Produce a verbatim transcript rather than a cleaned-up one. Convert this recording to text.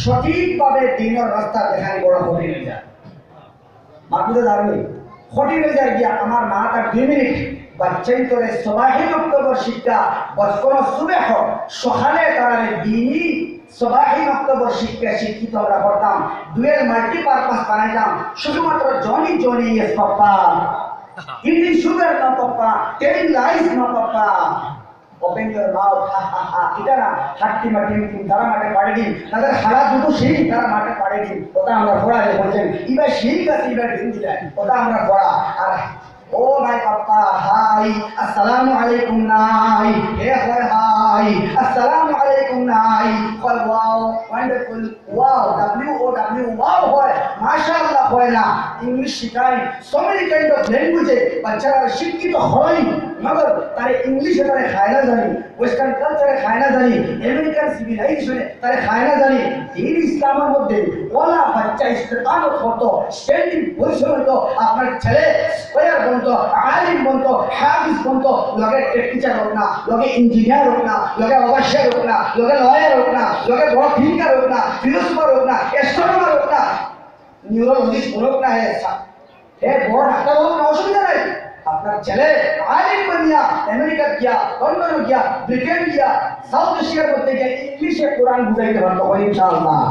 সঠিকভাবে দ্বীনর রাস্তা দেখানি বড় কঠিন অই যায়। মাহফিলে দাঁড়ানি কঠিন অই যায় গিয়া। আমার মা তার দুই মিনিট বাচ্চাইন্তরে সবাহি মক্তবর শিক্ষা, বচপন সুবেহ, সকালে তারারে দ্বীনি সবাহি মক্তবর শিক্ষা শিক্ষিত আমরা করতাম, ডুয়েল মাল্টিপারপাস বানাইতাম, শুধুমাত্র জনি জনি ইয়েস পাপ্পা, ইটিং সুগার না পাপ্পা, টেলিং লাইস না পাপ্পা। Open your mouth, হা, হা, হা। ইটা না, হাট্টি মাটি মিটিং, তারা মাঠে পাড়ে দিন, তাদের হারা দুটো শিং, তারা মাঠে পাড়ে দিন। ওটা আমরা ঘোড়া যে বলছেন, ইবার শিং আছে, ইবার ডিম দিলাই, ওটা আমরা ঘোড়া। আর ও ভাই পাপ্পা, হাই, আসসালামু আলাইকুম নাই, হে হয় হাই, আসসালামু আলাইকুম নাই, হয় wow, wonderful, wow, W O W, wow হয়, মাশাআল্লাহ হয় না। ইংলিশ শিখাই, so many kind of language এ বাচ্চারা শিক্ষিত হয়, মগর তারে ইংলিশে তারে খায় না জানি, ওয়েস্টার্ন কালচারে খায় না জানি, আমেরিকান সিভিলাইজেশনে তারে খায় না জানি। দ্বীন ইসলামের মধ্যে ওলা বাচ্চা ইস্তেকামত হতো, স্ট্যান্ডিং পজিশন হতো, আপনার ছেলে স্কয়ার বনতো, আলিম বনতো, হাফিজ বনতো, লগে টেক টিচার হোক না, লগে ইঞ্জিনিয়ার হোক না, লগে ওভারসিয়ার হোক না, লগে লয়ার হোক না, লগে বড় থিঙ্কার হোক না, ফিলোসোফার হোক না, অ্যাস্ট্রোনমার হোক না, নিউরোলজিস্ট হোক না, হে সা-, হে বড় ডাক্তার হোক না, অসুবিধা নাই। আপনার ছেলে আলিম বনিয়া আমেরিকা গিয়া, লন্ডন গিয়া, ব্রিটেন গিয়া, সাউথ এশিয়ার মধ্যে গিয়া ইংলিশে কোরআন বুঝাইতে পারতো, ইনশাআল্লাহ।